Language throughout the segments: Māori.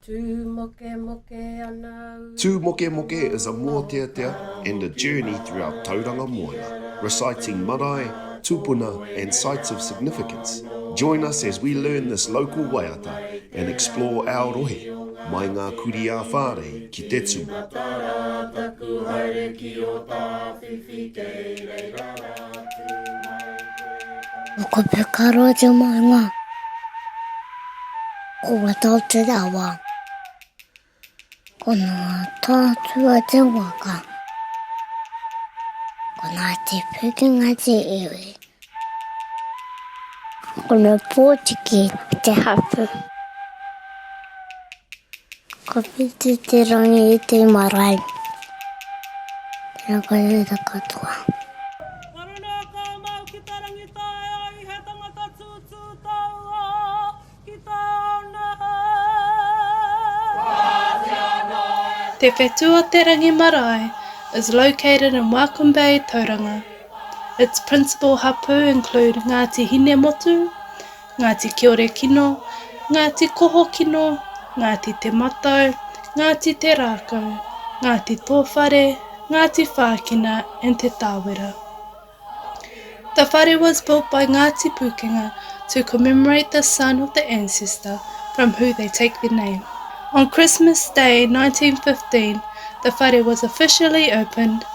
Tū Mokemoke is a mōteatea and a journey through our Tauranga Moana, reciting marae, tupuna and sites of significance. Join us as we learn this local waiata and explore our rohe, mai ngā kurī ā-whārei ki te tumu. Ko Pekaroa te maunga. Ko Watao te awa. Ko Ngātātua te waka. Ko Ngāti Pukenga te iwi. Ko Ngā Pōtiki te hapū. Ko Whiti te rangi te marae. Tēnā koutou te katoa. Te Whetū o Te Rangi Marae is located in Welcome Bay, Tauranga. Its principal hapū include Ngāti Hinemotu, Ngāti Kiorekino, Ngāti Kohokino, Ngāti Te Matau, Ngāti Te Rākau, Ngāti Tōwhare, Ngāti Whākina and Te Tāwera. The whare was built by Ngāti Pūkenga to commemorate the son of the ancestor from who they take their name. On Christmas Day 1915, the whare was officially opened,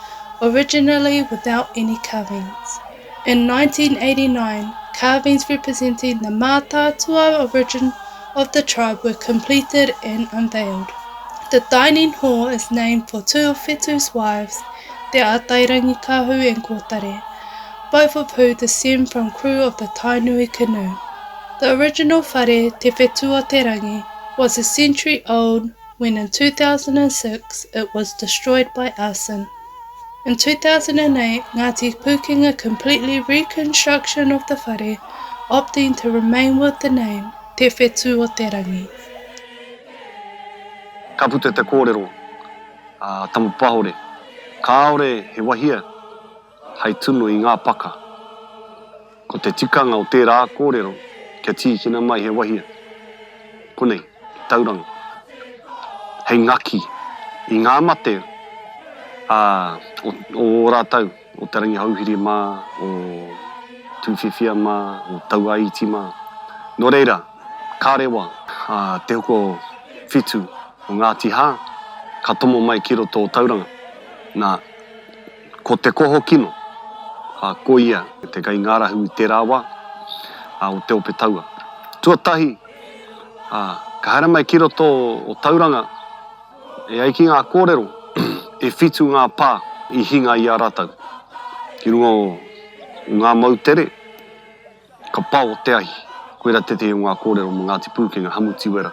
originally without any carvings. In 1989, carvings representing the Mātātua origin of the tribe were completed and unveiled. The dining hall is named for two of Whetu's wives, Te Atairangikaahu and Kōtare, both of who descend from crew of the Tainui canoe. The original whare, Te Whetū-o-te-rangi, was a century old when in 2006 it was destroyed by arson. In 2008, Ngāti Pūkenga completely reconstruction of the whare, opting to remain with the name Te Whetū-o-te-rangi. Ka puta te kōrero a Tamapahore, kāore he wahia hei tunu i ngā paka. Ko te tikanga o tērā kōrero kia tīkina mai he wahia, konei, ki Tauranga, hei ngaki i ngā mate a, o, o ō rātou, o Te Rangihouhiri mā, o Tūwhiwhia mā, o Tauaiti mā. Nō reira, Ka rewa a Te Hokowhitu o Ngāti Hā, ka tomo mai ki roto o Tauranga. Nā, ko Te Kohokino, ā, ko ia te kaingārahu i tērā wā, ā, o Te Ope Taua. Tuatahi, ā, ka haere mai ki roto o Tauranga, e ai ki ngā kōrero, e whitu ngā pā i hinga i a rātou, ki runga o ngā moutere, Ka pao te ahi. Koirā tētehi o ngā kōrero mō Ngāti Pūkenga, Hamutiwera.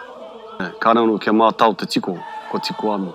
Kāre anō kia mātao te tiko, kua tiko anō.